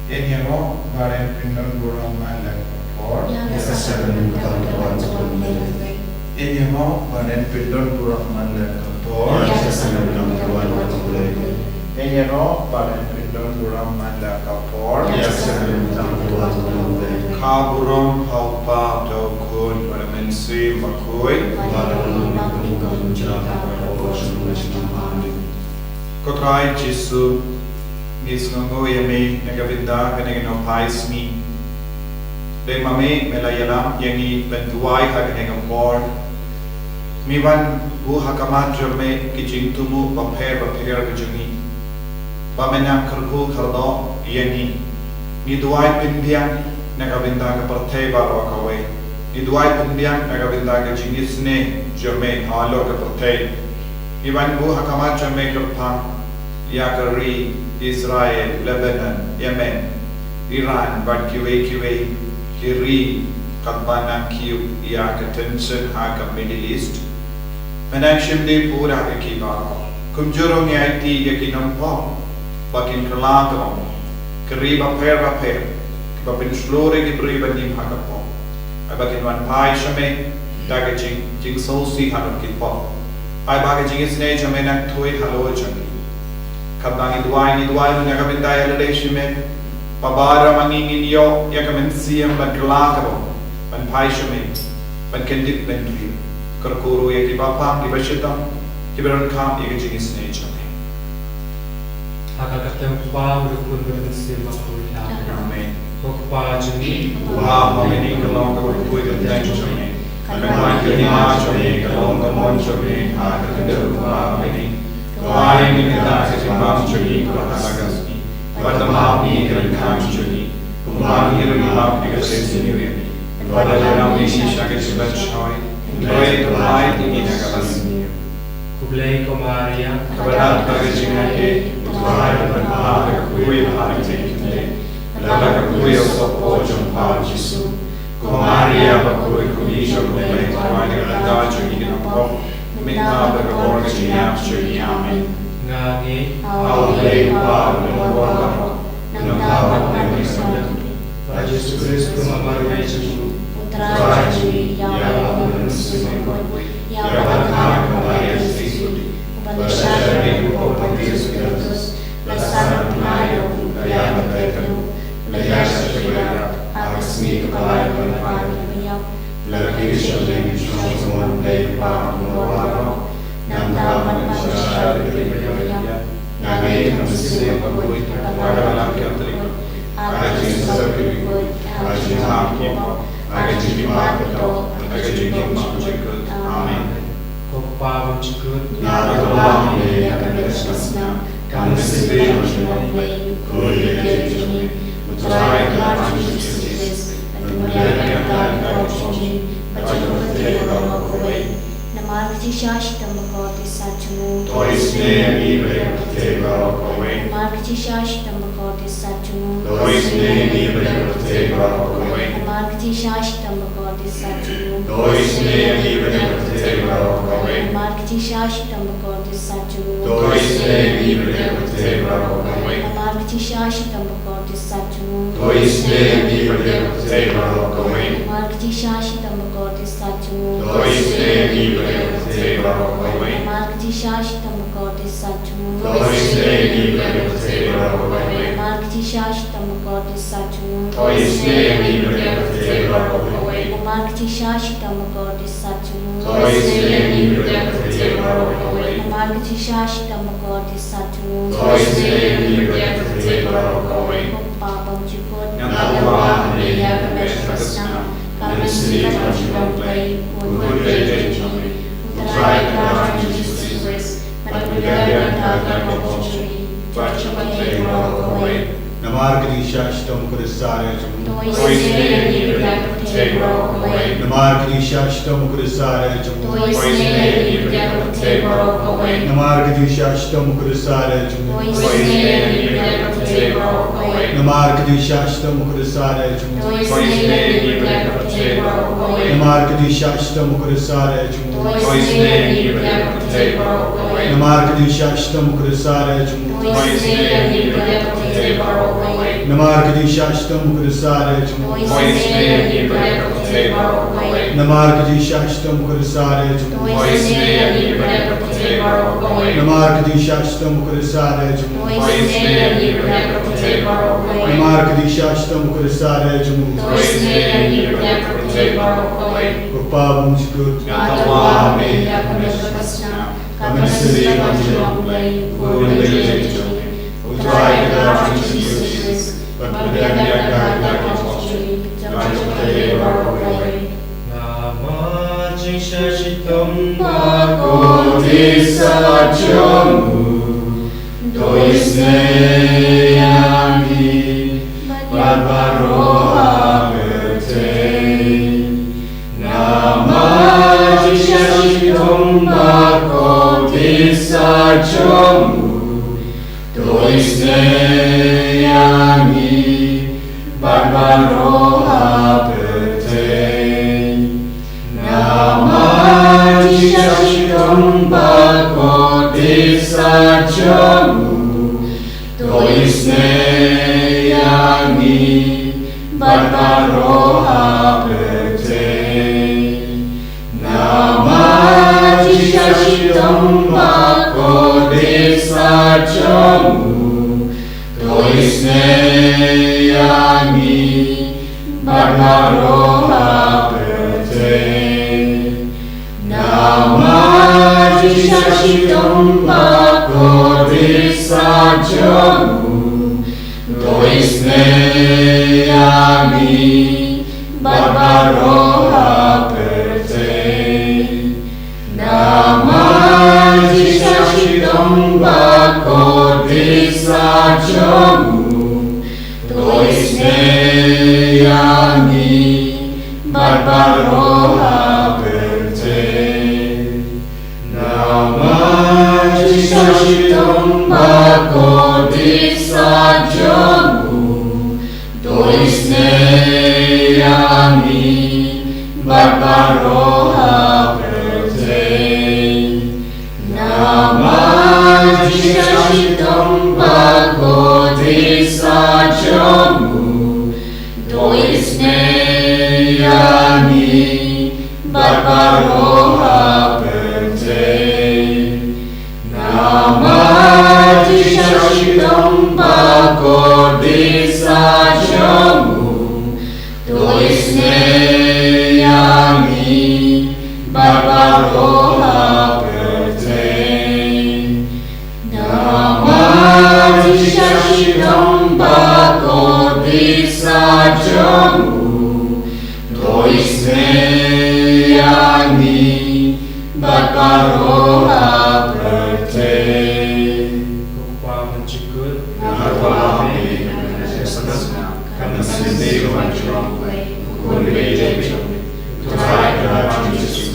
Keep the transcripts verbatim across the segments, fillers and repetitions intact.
Ïa ngi ruh ba ren pyndon burom man la ka por. Ïa ka sa ka rim ka wan ka wan. Ïa ngi ruh ba ren pyndon burom man la ka por. Ïa ka sa ka rim ka wan ka wan. Ïa ngi ruh ba ren pyndon burom man la ka por. Ïa ka sa ka rim ka wan ka wan. Ka burom ha u Kpa, ha u Khun, ha u Mynsiem Bakhuid. Ba la kum ka kum ka kum jong ka por jong ka jong ka. Amen. Ko Trai Jisu, ngi sngewnguh ïa me na ka bynta kane ka nongphai sngi. Dei ma me me la ïalam ïa ngi ban duwai ha kane ka por. Me wan buh ha khmat jong me ki jingthmu bapher bapher ka jong ngi. Ba me nang kyrkhu kyrdoh ïa ngi. Ngi duwai pynbiang na ka bynta ka pyrthei baroh kawei. Ngi duwai pynbiang na ka bynta ka jingisynei jong me halor ka pyrthei. Ngi wan buh ha khmat jong me kyrpang ïa ka ri Israel, Lebanon, Yemen, Iran bad kiwei kiwei ki ri katba nang kiew ïa ka tension ha ka Middle East. Me nang shim dei pura ha ki baroh. Kumjuh ruh ngi aiti ïa ki nongpop ba kin kylla ka bam. Ki ri bapher bapher kiba pynshlur ïa ki briew ba nim ha ka pop. Ai ba kin wan phai sha me da ka jing jingsngewsih halor ki pop. Ai ba ka jingisynei jong me nang thui halor jong ki. Katba ngi duwai, ngi duwai ruh na ka bynta ïa lade shimet. Ba baroh ma ngi ngin ïoh ïa ka mynsiem ban kylla ka bam, ban phai sha me, ban kyndit ban ri. Kyrkhu ruh ïa kiba pang, kiba shitom, kiba donkam ïa ka jingisynei jong me. Ha ka kyrteng u Kpa, bad u Khun, bad u Mynsiem Bakhuid. Amen. Ko Kpa jong ngi uba ha bneng, ka long kaba kyrkhu ïa ka kyrteng jong me. Ka don ka hima jong me, ka long ka mon jong me ha ka khyndew uba ha bneng. Ka ai ïa ngi mynta ka jingbam jong ngi kaba ha ka sngi. Bad ka map ïa ngi ka ryngkat jong ngi, kumba ngi ruh ngi map ïa ka seng jong ngi. Bad da lam ïa ngi sha ka jingpynshoi, hynrei to ai ïa ngi na ka bymjukut. Khublei ko Maria, kaba dap da ka jingaiei, U Trai u don bad pha, ka khuid ha ka jingaiei. Lada ka khuid u sohpop jong pha u Jisu. Ko Maria bakhuid, ko kmie jong U Blei, to ai ïa ngi lada jong ngi ki nongpop, mynta bad ha ka por ka jingïap jong ngi. Amen. Nga ngeit ha U Blei U Kpa, U Nongpynim baroh, nangta bad ha ka por ka jingïap. Ha U Jisu Khrist, U Mama ruh jong ngi, U Trai jong ngi, ïa U Mynsiem Bakhuid, ïa uba la kha na ka Maria Theisotti, uba la shah na ka kyrteng u Pontius Pilatus, la sah na ka bnai, u la ïaid bad u diabol, la ïaid sha ki baïap, ha ka sngi kaba lai bad kaba ïap, la kiew sha ka liang jong U Blei U Kpa Uba Mynsiem Bakhuid, nangta bad ha ka por ka jingïap. Nga ngeit ha U Mynsiem Bakhuid, ha ka Triniti, ha ka jingïasyrdoh bakhuid, ha ka jingthmu bakhuid, ha ka jingkyrpad bakhuid, ha ka jingim bakhuid. Amen. Ko Kpa bymjukut, nga kyrpad ïa me ïa ka bynta ka snam, ka mynsiem jong U Blei, khuid ïa ka jingim jong me. U Trai u kyrpad ïa U Jisu Khrist, bad u Blei u kyrpad ïa ka jingim, bad ïa ka pyrthei baroh kawei. Namar ka jingshisha shitom bakhuid te sat jong u. To isynei ïa ngi bad ïa ka pyrthei baroh kawei. Namar ka jingshisha shitom bakhuid te sat jong u. To isynei ïa ngi bad ïa ka pyrthei baroh kawei. Namar ka jingshisha shitom bakhuid te sat jong u. To isynei ïa ngi bad ïa ka pyrthei baroh kawei. Namar ka jingshisha shitom bakhuid te sat jong u. To isynei ïa ngi bad ïa ka pyrthei baroh kawei. Namar ka jingshisha shitom bakhuid te sat jong u. To isynei ïa ngi bad ïa ka pyrthei baroh kawei. Namar ka jingshisha shitom bakhuid te sat jong u. To isynei ïa ngi bad ïa ka pyrthei baroh kawei. Namar ka jingshisha shitom bakhuid te sat jong u. To isynei ïa ngi bad ïa ka pyrthei baroh kawei. Namar ka jingshisha shitom bakhuid te sat jong u. To isynei ïa ngi bad ïa ka pyrthei baroh kawei. Namar ka jingshisha shitom bakhuid te sat jong u. To isynei ïa ngi bad ïa ka pyrthei baroh kawei. Namar ka jingshisha shitom bakhuid te sat jong u. To isynei ïa ngi bad ïa ka pyrthei baroh kawei. Ko Kpa bymjukut, nga kyrpad ïa me ïa ka bynta ka snam, ka mynsiem jong U Blei, u khuid ïa ka jingim jong me. U Trai u kyrpad ïa U Jisu Khrist, bad u Blei u kyrpad ïa ka bynta ka snam, ka pyrthei baroh kawei. Namar ka jingshisha shitom bakhuid te sat jong u. To isynei ïa ngi bad ïa ka pyrthei baroh kawei. Namar ka jingshisha shitom bakhuid te sat jong u. To isynei ïa ngi bad ïa ka pyrthei baroh kawei. Namar ka jingshisha shitom bakhuid te sat jong u. To isynei ïa ngi bad ïa ka pyrthei Namar ka jingshah shitom u Khrist sa da jong u. Namar ka jingshah shitom u Khrist sa da jong u. Namar ka jingshah shitom u Khrist sa da jong u. Namar ka jingshah shitom u Khrist sa da jong u. Namar ka jingshah shitom u Khrist sa da jong u. Namar ka jingshah shitom u Khrist sa da jong u. Namar ka jingshah shitom u Khrist sa da jong u. Ko Pa bymjukut. Ka mynsiem bymjukut. U Trai ka don ha jong ngi. Bad ka don ha ka jong ngi. Namar jingshah shitom bakordit sa jong u, to isynei ïa ngi bad baroh ha pyrthei. Namar jingshah shitom bakordit sa jong u, to isynei ïa ngi bad baroh ha pyrthei. Namar jingshah shitom bakordit sa jong u, to isynei ïa ngi bad baroh ha pyrthei. Namar jingshah shitom bakordit sa jong u, to isynei ïa ngi bad baroh ha pyrthei. Namar jingshah shitom bakordit sa jong u, to isynei ïa ngi bad baroh ha pyrthei. Namar jingshah shitom bakordit sa jong u, to isynei ïa ngi bad baroh ha pyrthei. Namar jingshah shitom bakordit sa jong u, to isynei ïa ngi bad baroh ha pyrthei. Namar jingshah shitom bakordit sa jong u, to isynei ïa ngi bad baroh ha pyrthei. Namar jingshah shitom bakordit sa jong u, to isynei ïa ngi bad baroh ha pyrthei. Namar jingshah shitom bakordit sa jong u, to isynei ïa ngi bad baroh ha pyrthei. Ko Pa bymjukut. Nga kwah ha me, ka mynsiem bymjukut. Ko Pa bymjukut. Ko Pa bymjukut.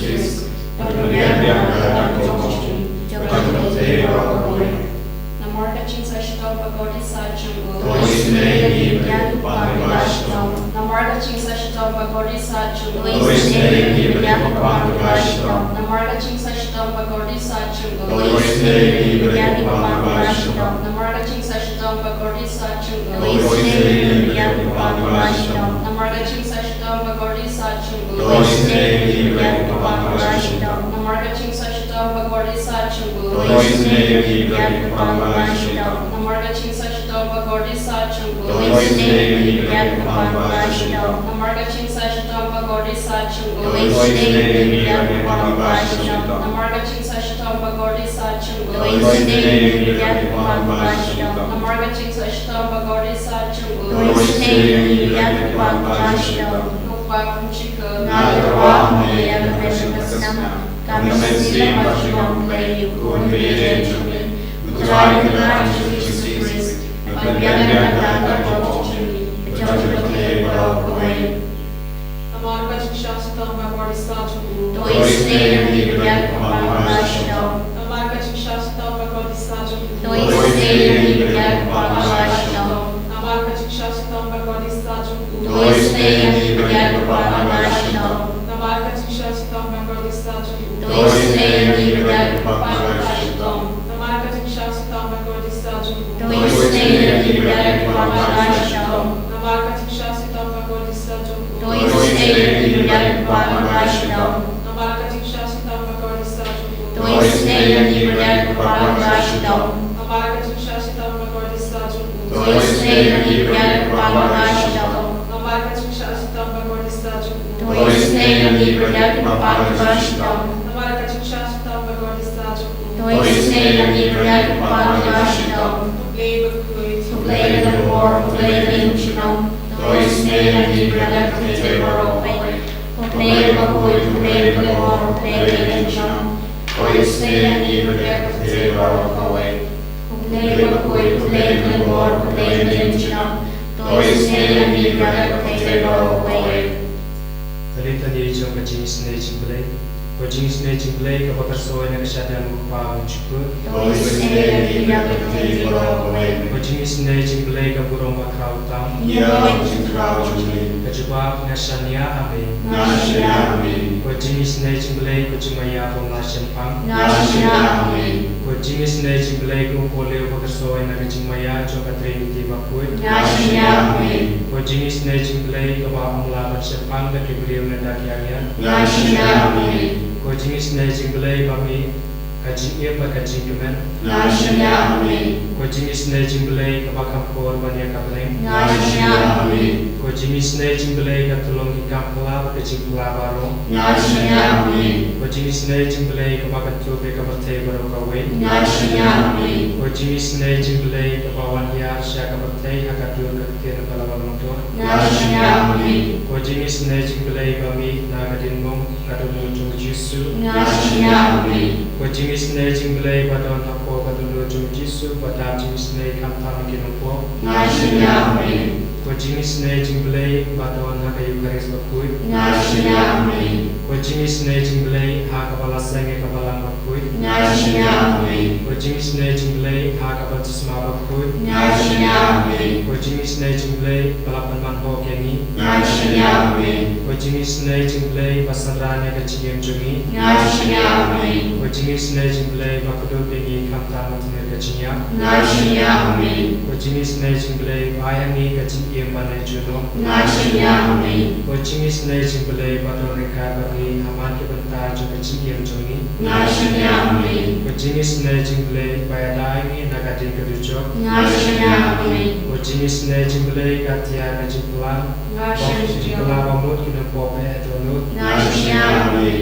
Namar ka jingshah shitom bakordit sa jong u. To isynei ïa ngi bad ïa ki kpa ngi ba shitom. Namar ka jingshah shitom bakordit sa jong u. To isynei ïa ngi bad ïa ki kpa ngi ba shitom. Namar ka jingshah shitom bakordit sa jong u. To isynei ïa ngi bad ïa ki kpa ngi ba shitom. Namar ka jingshah shitom bakordit sa jong u. To isynei ïa ngi bad ïa ki kpa ngi ba shitom. Namar ka jingshah shitom bakordit sa jong u. To isynei ïa ngi bad ïa ki kpa ngi ba shitom. Namar ka jingshah shitom bakordit sa jong u. To isynei ïa ngi bad ïa ki kpa ngi ba shitom. Namar ka jingshah shitom bakordit sa jong u. To isynei ïa ngi bad ïa ki kpa ngi ba shitom. Namar ka jingshah shitom bakordit sa jong u. To isynei ïa ngi bad ïa ki kpa ngi ba shitom. Namar ka jingshah shitom bakordit sa jong u. To isynei ïa ngi bad ïa ki kpa ngi ba shitom. Namar ka jingshah shitom bakordit sa jong u. To isynei ïa ngi bad ïa ki kpa ngi ba shitom. Ko Pa bymjukut. Nga kwah ha me, ka mynsiem bymjukut. Ka mynsiem bymjukut. Ko Pa bymjukut. Ko Pa bymjukut. Namar ka jingshah shitom bakordit sa jong u. To isynei ïa ngi bad ïa ki kpa ngi ba shitom. Namar ka jingshah shitom bakordit sa jong u. To isynei ïa ngi bad ïa ki kpa ngi ba shitom. Namar ka jingshah shitom ban kordit sa jong u. To isynei ïa ngi ba dei ki paidbah shitom. Namar ka jingshah shitom ban kordit sa jong u. To isynei ïa ngi ba dei ki paidbah shitom. Namar ka jingshah shitom ban kordit sa jong u. To isynei ïa ngi ba dei ki paidbah shitom. Namar ka jingshah shitom ban kordit sa jong u. To isynei ïa ngi ba dei ki paidbah shitom. Namar ka jingshah shitom ban kordit sa jong u. To isynei ïa ngi ba dei ki paidbah shitom. Namar ka jingshah shitom ban kordit sa jong u. To isynei ïa ngi ba dei ki paidbah shitom. Namar ka jingshah shitom ban kordit sa jong u. To isynei ïa ngi ba dei ki paidbah shitom. U Blei bakhuid, U Blei ba donbor, U Blei ba im junom. To isynei ïa ngi ba dei ki pyrthei baroh kawei. U Blei bakhuid, U Blei ba donbor, U Blei ba im junom. To isynei ïa ngi ba dei ki pyrthei baroh kawei. U Blei bakhuid, U Blei ba donbor, U Blei ba im junom. To isynei ïa ngi ba dei ki pyrthei baroh kawei. Ka litany jong ka jingisynei jong U Blei. Ko jingisynei jong U Blei kaba kyrshoi na ka shadem U Kpa Uba Jukut. To isynei ïa ngi ba dei ki pyrthei baroh kawei. Ko jingisynei jong U Blei ka burom bakhraw tam. Ïa ka jingkhraw jong ngi. Ka jubab, nga shaniah ha me. Nga shaniah ha me. Ko jingisynei jong U Blei, ko jingmaïa bym lah shemphang. Nga shaniah ha me. Ko jingisynei jong U Blei ko Umphniang ba kyrshoi na ka jingmaïa jong ka Trinity bakhuid. Nga shaniah ha me. Ko jingisynei jong U Blei kaba ym lah ban shemphang da ki briew ne da ki angel. Nga shaniah ha me. Ko jingisynei jong U Blei ba mih ka jingim bad ka jingkmen. Nga shaniah ha me. Ko jingisynei jong U Blei kaba kham kor ban ïa ka bneng. Nga shaniah ha me. Ko jingisynei jong U Blei ka tyllong ki kam phylla bad ka jingphylla baroh. Nga shaniah ha me. Ko jingisynei jong U Blei kaba kyntup ïa ka pyrthei baroh kawei. Nga shaniah ha me. Ko jingisynei jong U Blei kaba wan hiar sha ka pyrthei ha ka dur ka ktien kaba la wan long dur. Nga shaniah ha me. Ko jingisynei jong U Blei ba mih na ka diengphna ka dohnud jong U Jisu. Nga shaniah ha me. Ko jingisynei jong U Blei ba don hapoh ka dohnud jong U Jisu, ba dap jingisynei khamtam ki nongpop. Nga shaniah ha me. Ko jingisynei jong U Blei ba don ha ka Eukharist bakhuid. Nga shaniah ha me. Ko jingisynei jong U Blei ha kaba la seng ïa ka balang bakhuid. Nga shaniah ha me. Ko jingisynei jong U Blei ha ka baptisma bakhuid. Nga shaniah ha me. Ko jingisynei jong U Blei ba la pynman hok ïa ngi. Nga shaniah ha me. Ko jingisynei jong U Blei ba synran ïa ka jingim jong ngi. Nga shaniah ha me. Ko jingisynei jong U Blei ba kdup ïa ngi khamtam ha ka jingïap. Nga shaniah ha me. Ko jingisynei jong U Blei ba ai ha ngi ka jingim ban ïeit junom. Nga shaniah ha me. Ko jingisynei jong U Blei ba don ryngkat bad ngi ha man ki bynta jong ka jingim jong ngi. Nga shaniah ha me. Ko jingisynei jong U Blei ba ïada ïa ngi na ka ding ka dujok. Nga shaniah ha me. Ko jingisynei jong U Blei ka tiar ka jingpyllait. Nga shaniah ha me. Ba mut ki nongpop eh dohnud. Nga shaniah ha me.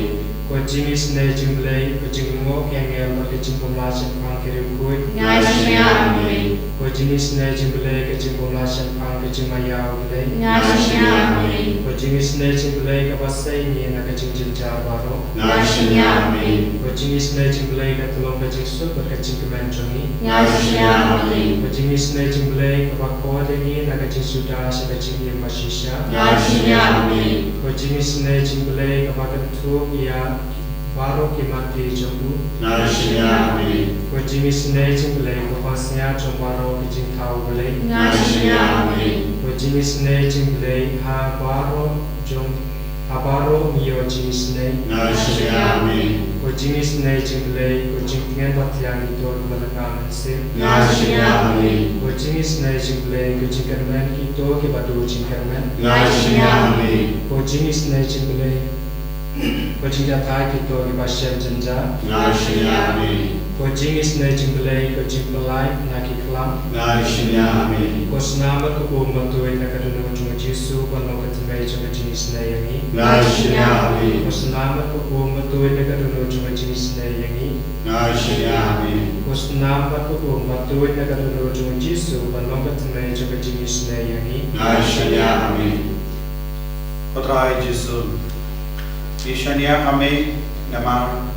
Ko jingisynei jong U Blei, ko jinglyngngoh ki angel bad ki jingbymlah shemphang ki riewkhuid. Nga shaniah ha me. Ko jingisynei jong U Blei, ko jingbymlah shemphang ki jingmaïa U Blei. Nga shaniah ha me. Ko jingisynei jong U Blei kaba sei ïa ngi na ka jingjynjar baroh. Nga shaniah ha me. Ko jingisynei jong U Blei ka tyllong ka jingsuk bad ka jingkmen jong ngi. Nga shaniah ha me. Ko jingisynei jong U Blei kaba khot ïa ngi na ka jingsuda sha ka jingim bashisha. Nga shaniah ha me. Ko jingisynei jong U Blei kaba kynthup ïa baroh ki mat jong u. Nga shaniah ha me. Ko jingisynei jong U Blei ko pansngiat jong baroh ki jingthaw U Blei. Nga shaniah ha me. Ko jingisynei jong U Blei ha baroh jong, ha baroh ngi ïoh jingisynei. Nga shaniah ha me. Ko jingisynei jong U Blei ko jingtngen bathiang ïa kito kiba lyngkha mynsiem. Nga shaniah ha me. Ko jingisynei jong U Blei ko jingkyrmen ïa kito kiba duh jingkyrmen. Nga shaniah ha me. Ko jingisynei jong U Blei ko jingïatai ïa kito kiba shem jynjar. Nga shaniah ha me. Ko jingisynei jong U Blei ko jingpyllait na ki khlam. Nga shaniah ha me. Ko snam bad ko bum batuid na ka dohnud jong U Jisu ban long ka thymmei jong ka jingisynei ïa ngi. Nga shaniah ha me. Ko snam bad ko bum batuid na ka dohnud jong ka jingisynei ïa ngi. Nga shaniah ha me. Ko snam bad ko bum batuid na ka dohnud jong U Jisu ban long ka thymmei jong ka jingisynei ïa ngi. Nga shaniah ha me. Ko Trai Jisu, ngi shaniah ha me namar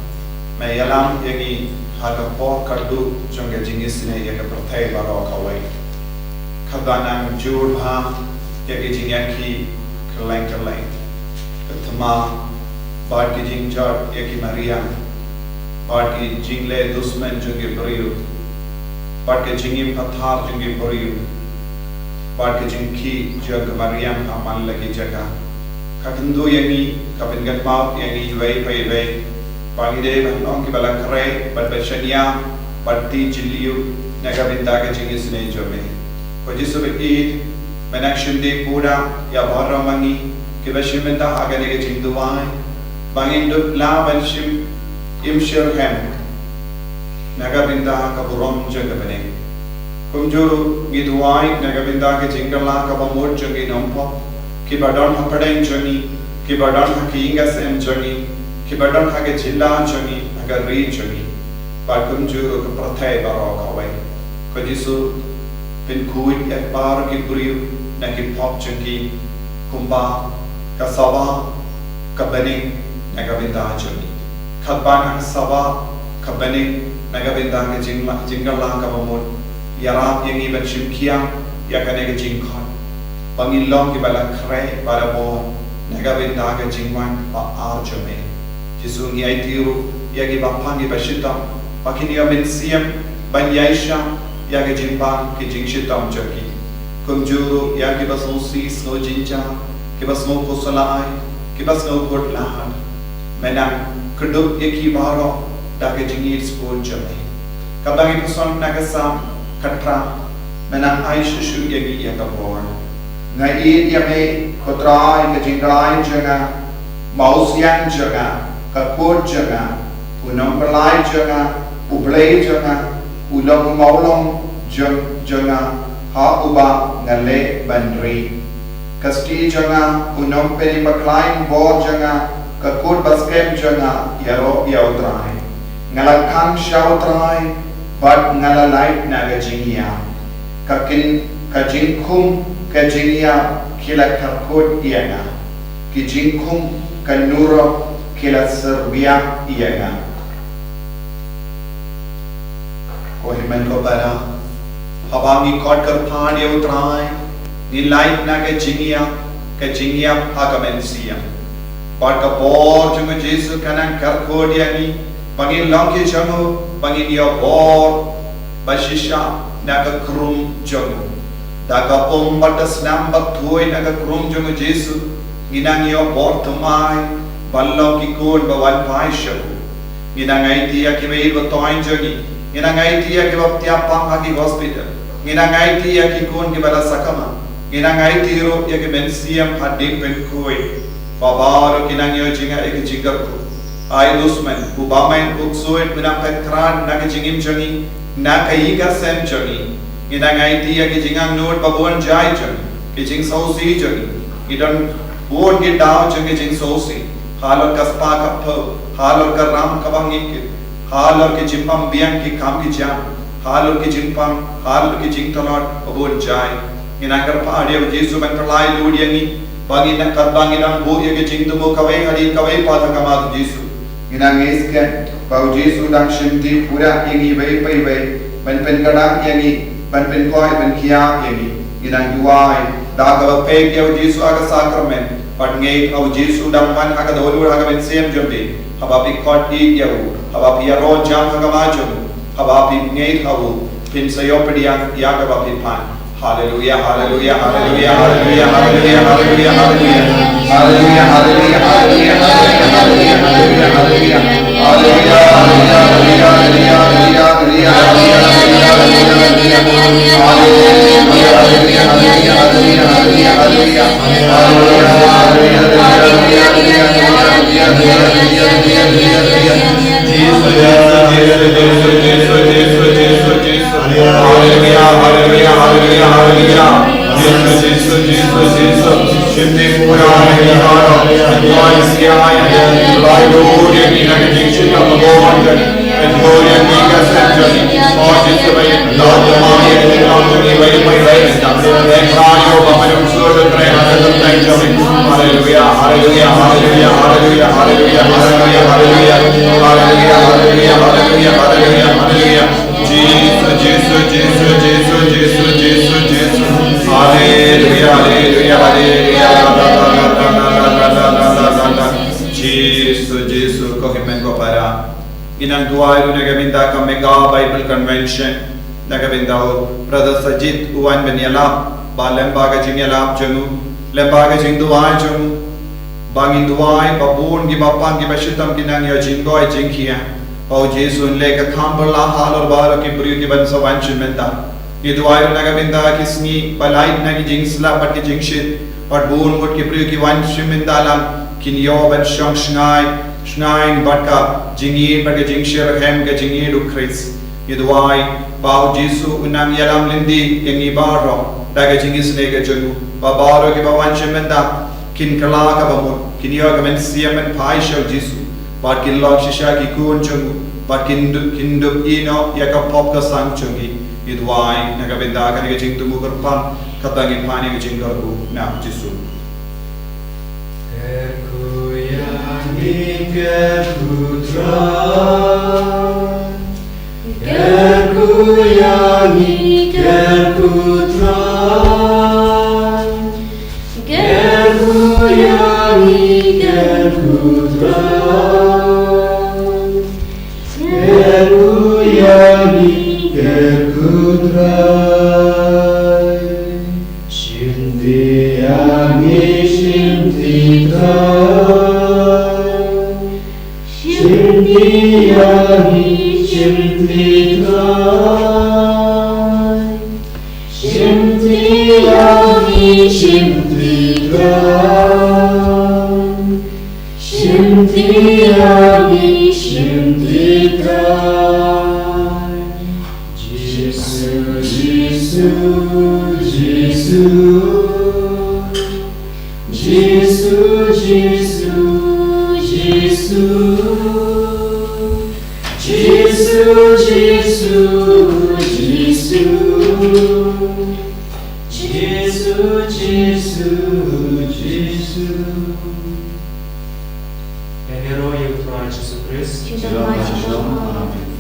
me ïalam ïa ngi ha ka por kyrduh jong ka jingisynei ïa ka pyrthei baroh kawei. Kaba nang jur bha ïa ki jingïakhih kylleng kylleng, ka thma bad ki jingjot ïa ki mariang bad ki jingleh dusmen jong ki briew bad ka jingim pathar jong ki briew. bad ka jingkhih jong ka mariang ha man la ki jaka. Ka kyntu ïa ngi, ka pynkynmaw ïa ngi iwei pa iwei ba ngi dei ban long kiba la khreh bad ban shaniah bad ti jylliew na ka bynta ka jingisynei jong me. Ko Jisu ba ïeit, men nang shim dei pura ïa baroh ma ngi kiba shim bynta ha kane ka jingduwai ba ngin dup lah ban shim im shyrkhei na ka bynta ka burom jong ka bneng. Kumjuh ruh ngi duwai na ka bynta ka jingkylla kaba mut jong ki nongpop kiba don hapdeng jong ngi, kiba don ha ka ïing ka sem jong ngi, kiba don ha ka jylla jong ngi, ha ka ri jong ngi. Bad kumjuh ruh ka pyrthei baroh kawei. Ko Jisu, pynkhuid ïa baroh ki briew na ki pop jong ki, kumba ka sawa ka bneng na ka bynta jong ngi. Katba nang sawa ka bneng na ka bynta ka jingla-, jingkylla kaba mut. Ïarap ïa ngi ban shim khia ïa kane ka jingkhot ba ngin long kiba la khreh bad la bor na ka bynta ka jingwan ba ar jong me. Jisu, ngi aiti ruh ïa kiba pang, kiba shitom, ba kin ïoh mynsiem ban ïaishah ïa ka jingpang, ka jingshitom jong ki. Kumjuh ruh ïa kiba sngewsih, sngew jynjar, kiba sngew khuslai, kiba sngew khutlai. Men nang kdup ïa ki baroh da ka jingïeit sbun jong me. Kaba ngi pyrshang na ka Salm khatphra, men nang ai shuh shuh ïa ngi ïa ka bor. Nga ïeit ïa me, ko Trai, ka jingrai jong nga, mawsiang jong nga, ka kut jong nga, u nongpynlait jong nga, u Blei jong nga, u long u mawlong jong, jong nga, ha uba nga leh ban ri. Ka sti jong nga, u nongpynbakhlaiñ bor jong nga, ka kut baskhem jong nga, ïaroh ïa u Trai. Nga la khang sha u Trai bad nga la lait na ka jingïap. Ka kin, ka jingkhum ka jingïap ki la kyrkut ïa nga. Ki jingkhum ka nurok ki la syrwiak ïa nga. Ko hynmen ko para, haba ngi khot kyrpad ïa u Trai, ngi lait na ka jingïap, ka jingïap ha ka mynsiem. Bad ka bor jong u Jisu kan nang kyrkut ïa ngi ba ngin long ki jong u, ba ngin ïoh bor ba shisha na ka krum jong u. Da ka um bad ka snam ba thuh na ka krum jong u Jisu, ngin nang ïoh bor thymmai ban long ki khun ba wan phai sha u. Ngin nang aiti ïa kiba ïeit ba thoh jong ngi. Ngin nang aiti ïa kiba thiah pang ha ki hospital. Ngin nang aiti ïa ki khun kiba la sakma. Ngin nang aiti ruh ïa ki mynsiem hadien pynkhuid. Ba baroh kin nang ïoh jingeh ïa ki jingkyrkhu. Ai dusman, u bymman, u ksuid, u nang peit kyrpad na ka jingim jong ngi, na ka ïing ka sem jong ngi. Ngin nang aiti ïa ki jingangnud ba bun jait jong ngi, ki jingsngewsih jong ngi. Ngi don bun ki daw jong ki jingsngewsih. Halor ka spah ka phew, halor ka ram kaba ngi kit, halor ki jingpang biang ki kam ki jam, halor ki jingpang, halor ki jingtlot ba bun jait. Ngin nang kyrpad ïa u Jisu ban pynlait lut ïa ngi, ba ngin nang, katba ngin nang buh ïa ki jingthmu kawei hadien kawei pat ha khmat u Jisu. Ngin nang ngeit skhem ba u Jisu dang shim dei pura ïa ngi iwei pa iwei, ban pynkhlaiñ ïa ngi, ban pynkoit, ban khia ïa ngi. Ngin nang duwai da kaba peit ïa u Jisu ha ka sakramen, bad ngeit ha u Jisu dang wan ha ka dohnud ha ka mynsiem jong phi, haba phi khot ïa u, haba phi ïaroh jam ha khmat jong u, haba phi ngeit ha u, phin sa ïoh pdiang ïa kaba phi pan. Haleluia, haleluia, haleluia. Jisu, Jisu, Jisu, Jisu, Jisu, Jisu, Jisu. Haleluia, haleluia, haleluia. Jisu, Jisu, ko hynmen ko para. Ngi nang duwai ruh na ka bynta ka Mega Bible Convention, na ka bynta u Brother Sajid u wan ban ïalap. Ba lyngba ka jingïalap jong u, lyngba ka jingduwai jong u, ba ngin duwai ba bun kiba pang kiba shitom kin nang ïoh jingkoit jingkhiah. Ba U Jisu un leh ka kam ba la halor baroh ki briew kiban sa wan shim bynta. Ngi duwai ruh na ka bynta ki sngi ba lait na ki jingslap bad ki jingshit, bad bun ngut ki briew ki wan shim bynta lang kin ïoh ban shong shngaiñ, shngaiñ bad ka jingïeit bad ka jingshitrhem ka jingïeit U Khrist. Ngi duwai ba U Jisu un nang ïalam lynti ïa ngi baroh da ka jingisynei ka jong u, ba baroh kiba wan shim bynta kin kylla kaba mut, kin ïoh ka mynsiem ban phai sha U Jisu, bad kin long shisha ki khun jong u, bad kin dup, kin dup ïehnoh ïa ka pop ka sang jong ngi. Ngi duwai na ka bynta kane ka jingthmu kyrpang, kata ngin pan ïa ka jingkyrkhu na U Jisu. Kyrkhu ïa ngi, kyrkhu Trai. Kyrkhu ïa ngi, kyrkhu Trai. Kyrkhu ïa ngi, kyrkhu Trai. Kyrkhu ïa ngi, kyrkhu Trai. Shim ti ïa ngi, shim ti Trai. Shim ti ïa ngi, shim ti Trai. Shim ti ïa ngi, shim ti Trai. Shim ti ïa ngi, shim ti Trai. Jisu, Jisu, Jisu. Jisu, Jisu, Jisu. Jisu, Jisu, Jisu. Jisu, Jisu, Jisu. Ïaroh ïa U Trai Jisu Khrist. Jingdon ma jong ngi. Amen.